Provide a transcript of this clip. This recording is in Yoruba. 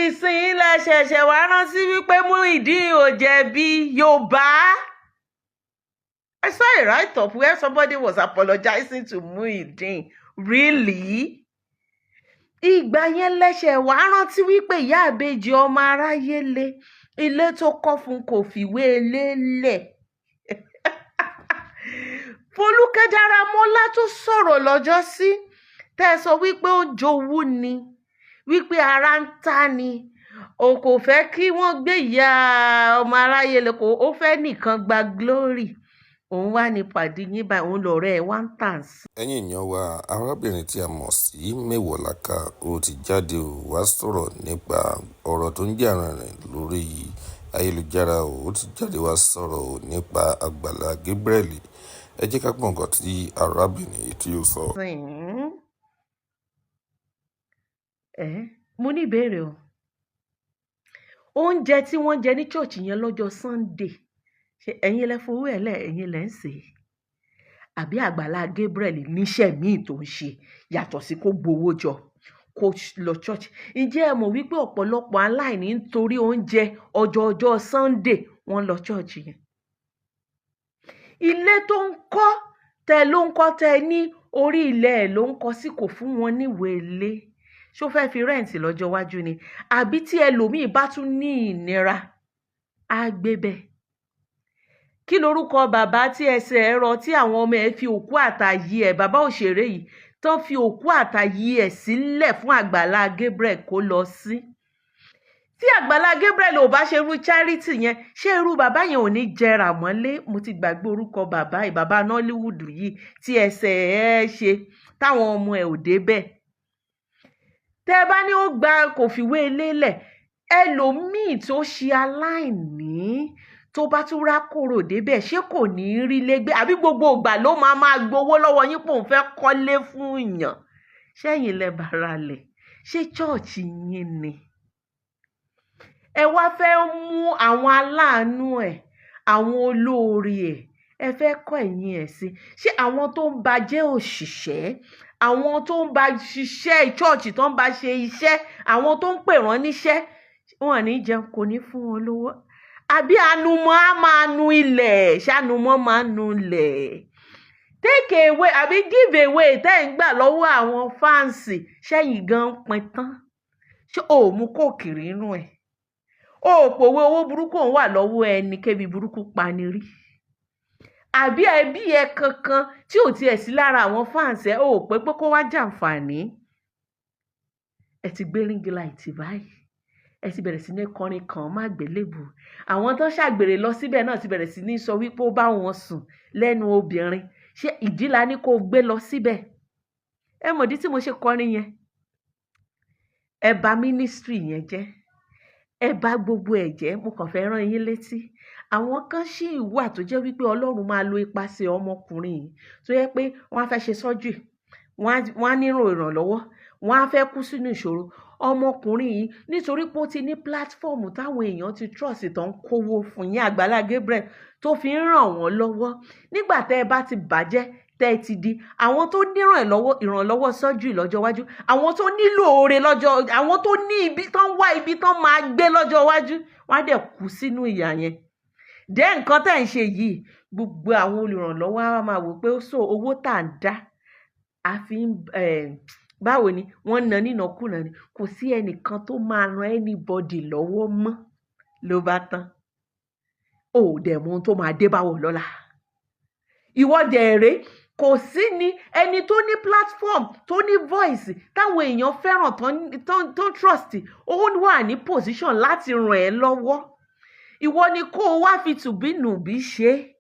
Ìsìn lẹ ṣẹ̀ṣẹ̀ wá rántí wípé Muyideen ò jẹ̀bi. Yorùbá, I saw a write-up where somebody was apologizing to Muyideen. Really? Ìgbà yẹn lẹ́sẹ̀ wá rántí wípé ìyá àbèjì ọmọ aráyé le, ilé tó kọ́ fún kò fìwé lélẹ̀. Folúkẹ́ Dáramọ́lá tó sọ̀rọ̀ lọ́jọ́sí, tẹ́ ẹ sọ wípé ó ń jowú ni, wípé ara ń ta ni, o kò fẹ́ kí wọ́n gbé ìyá ọmọ aráyé le, kó ó fẹ́ nìkan gba glory. Òun wá ní pàdé yín báyìí, òun lọ̀rẹ́ ẹ̀ wá ń tà sí. Ẹ̀yin èèyàn wa, arábìnrin tí a mọ̀ sí Mewolaka ó ti jáde, ó wá sọ̀rọ̀ nípa ọ̀rọ̀ tó ń jà rìnrìn lórí ayélujára. Ó ti jáde wá sọ̀rọ̀ nípa Àgbàlá Gabriel. Ẹ jẹ́ ká gbọ́ nǹkan tí arábìnrin yìí tí ó sọ. Ẹ mo ní ìbéèrè o. Oúnjẹ tí wọ́n jẹ ní church yẹn lọ́jọ́ Sunday, ṣé ẹ̀yin lẹ fowó ẹ̀ lẹ̀, ẹ̀yin lẹ ń sè é, àbí Àgbàlá Gabriel níṣẹ́ míì tó ń ṣe yàtọ̀ sí kó gbowó jọ, kó lọ church? Ǹjẹ́ ẹ mọ̀ wípé ọ̀pọ̀lọpọ̀ aláìní, nítorí oúnjẹ ọjọ́ ọjọ́ Sunday, wọ́n lọ church yẹn? Ilé tó ń kọ́, tẹ ló ń kọ́, tẹ ní orí ilẹ̀ ẹ̀ ló ń kọ́ sí, kò fún wọn níwèé ilé. Ṣó fẹ́ fi rent lọ́jọ́ iwájú ni, àbí tí ẹlòmíì bá tún ní ìnira, á gbé bẹ́ẹ̀? Kí lorúkọ bàbá tí ẹsẹ̀ ẹ̀ rọ, tí àwọn ọmọ ẹ̀ fi òkú àtàyè ẹ̀, bàbá òṣèré yìí, tán fi òkú àtàyè ẹ̀ sílẹ̀ fún Àgbàlá Gabriel kó lọ sí? Tí Àgbàlá Gabriel ò bá ṣe irú charity yẹn, ṣé irú bàbá yẹn ò ní jẹrà mọ́lé? Mo ti gbàgbé orúkọ bàbá yìí, bàbá Nollywood yìí tí ẹsẹ̀ ẹ̀ ṣe táwọn ọmọ ẹ̀ ò débẹ̀. Tẹ́ ẹ bá ní ó gba, kò fìwé lélẹ̀, ẹlòmíì tó ṣe aláìní tó bá tún rákòrò débẹ̀, ṣé kò ní í rí lẹ́gbẹ́? Àbí gbogbo ìgbà ló máa máa gbowó lọ́wọ́ yín pòun fẹ́ kọ́lé fún yàn? Ṣẹ́yìn lẹ bára lẹ̀? Ṣé church yín ni? Ẹ wá fẹ́ mú àwọn aláàánú ẹ̀, àwọn olóore ẹ̀, ẹ fẹ́ kọ́ ẹ̀yìn ẹ̀ sí. Ṣé àwọn tó ń ba jẹ́ òṣìṣẹ́, àwọn tó ń bá ṣiṣẹ́ church, tó ń bá ṣe iṣẹ́, àwọn tó ń pè wọ́n níṣẹ́, wọn ní jẹun, kò ní fún wọn lówó? Àbí anumọ́ á máa nu ilẹ̀? Ṣànumọ́ máa nu ilẹ̀? Take away àbí give away tẹ́ ń gbà lọ́wọ́ àwọn fans, ṣẹ́yìn gan pin tán? Ṣé o ò mú kóòkìrì inú ẹ̀? O ò pòwe owó burúkú òun wà lọ́wọ́ ẹni kébi burúkú pani rí? Àbí ẹbí ẹ kankan tí ò tiẹ̀ sí lára àwọn fans ẹ, o ò pé pé kó wá jàǹfààní? Ẹ ti gbé ring light báyìí, ẹ ti bẹ̀rẹ̀ sí ní kọrin kàn má gbélébù. Àwọn tó ṣàgbèrè lọ síbẹ̀ náà ti bẹ̀rẹ̀ sí ní sọ wípé ó bá wọn sùn lẹ́nu obìnrin. Ṣé ìdí la ní kó gbé lọ síbẹ̀? Ẹ mọ̀dí tí mo ṣe kọrin yẹn. Ẹ bà ministry yẹn jẹ́, ẹ bà gbogbo ẹ̀ jẹ́. Mo kàn fẹ́ rán yín létí, àwọn kan ṣì wà tó jẹ́ wípé Ọlọ́run máa lo ipasẹ̀ ọmọkùnrin yìí, tó yẹ pé wọ́n á fẹ́ ṣe surgery, wọ́n á nílò ìrànlọ́wọ́, wọ́n á fẹ́ kú sínú ìṣòro. Ọmọkùnrin yìí, nítorí pé ó ti ní platform táwọn èèyàn ti trust, tó ń kówó fún yín, Àgbàlá Gabriel, tó fi ń ràn wọ́n lọ́wọ́. Nígbà tẹ́ ẹ bá ti bàjẹ́, tẹ́ ẹ ti di àwọn tó nírànlọ́wọ́, ìrànlọ́wọ́ surgery lọ́jọ́ iwájú, àwọn tó nílò oore lọ́jọ́, àwọn tó ní ibi tán wá, ibi tán máa gbé lọ́jọ́ iwájú, wọ́n á dẹ̀ kú sínú ìyà yẹn. Dẹ́ nǹkan tẹ́ ń ṣe yìí, gbogbo àwọn olùrànlọ́wọ́ á máa wò pé so owó tá à ń dá a fi ń báwo ni wọ́n ń ná nínàkúnà ni. Kò sí ẹnìkan tó máa ran anybody lọ́wọ́ mọ́, ló bá tán. Ò dẹ̀ mọ ohun tó máa dé báwọ̀ lọ́la. Ìwọ dẹ̀ rèé, kò sí ni ẹni tó ní platform, tó ní voice táwọn èèyàn fẹ́ràn, tó trust, ó wà ní position láti ràn ẹ́ lọ́wọ́. Ìwọ ni kó o wá fi tùbínùbí ṣe é.